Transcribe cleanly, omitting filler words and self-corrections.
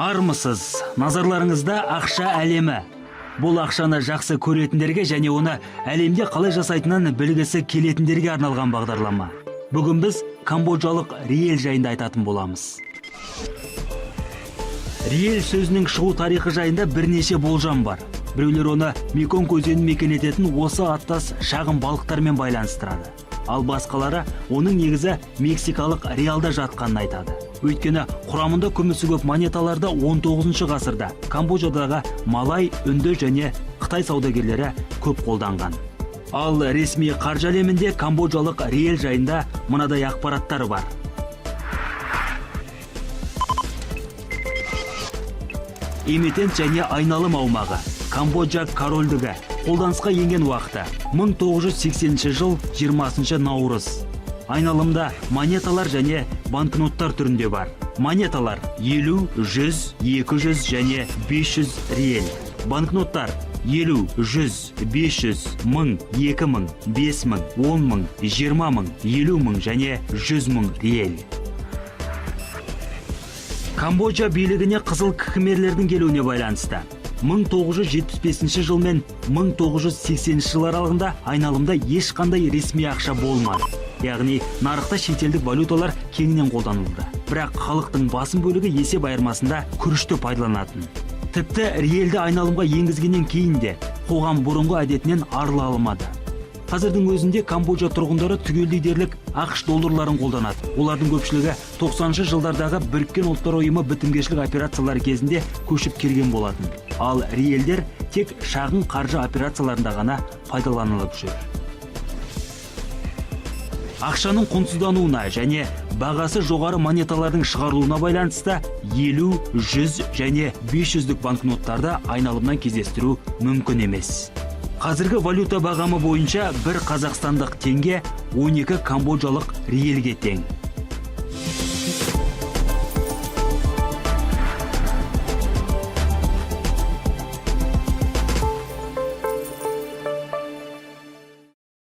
Армысыз! Назарларыңызда «Ақша әлемі». Бұл ақшаны жақсы көретіндерге және оны әлемде қалай жасайтынын білгісі келетіндерге арналған бағдарлама. Бүгін біз камбоджалық риел жайында айтатын боламыз. Риел сөзінің шығу тарихы жайында бірнеше болжам бар. Біреулер оны Меконг өзенін мекен ететін осы аттас шағын балықтармен байланыстырады, ал басқалары оның негізі мексикалық реалда жатқанын айтады, өйткені құрамында күмісі көп монеталарды 19 ғасырда Камбоджадағы малай, үнді және қытай саудагерлері көп қолданған. Ал ресми қаржы әлемінде камбоджалық риел жайында мынадай ақпараттар бар. Эмитент және айналым аумағы: Камбоджа Корольдігі. Қолданысқа енген уақыты: 1980 жыл 20 наурыз. Айналымда монеталар және банкноттар түрінде бар. Монеталар: 50, 100, 200 және 500 риел. Банкноттар: 50, 100, 500, 1000, 2000, 5000, 10 000, 20 000, 50 000 және 100 000 риел. Камбоджа билігіне қызыл кхмерлердің келуіне байланысты 1975 жыл мен 1980 жыл аралығында айналымда ешқандай ресми ақша болмады, яғни нарықта шетелдік валюталар кеңінен қолданылды, бірақ халықтың басым бөлігі есеп айырмасында күрішті пайдаланатын. Тіпті риелді айналымға енгізгеннен кейін де қоғам бұрынғы әдетінен арыла алмады. Қазірдің өзінде Камбоджа тұрғындары түгелдей дерлік АҚШ долларларын қолданады. Олардың көпшілігі 90 жылдардағы Біріккен Ұлттар Ұйымы бітімгершілік операциялары кезінде көшіп келген болатын. Ал риелдер тек шағын қаржы операцияларында ғана пайдаланылып жүр. Ақшаның құнсыздануына және бағасы жоғары монеталардың шығарылуына байланысты 50, 100 және 500-дік банкноттарды айналымнан кездестіру мүмкін емес. Қазіргі валюта бағамы бойынша бір қазақстандық теңге 12 камбоджалық риелге тең.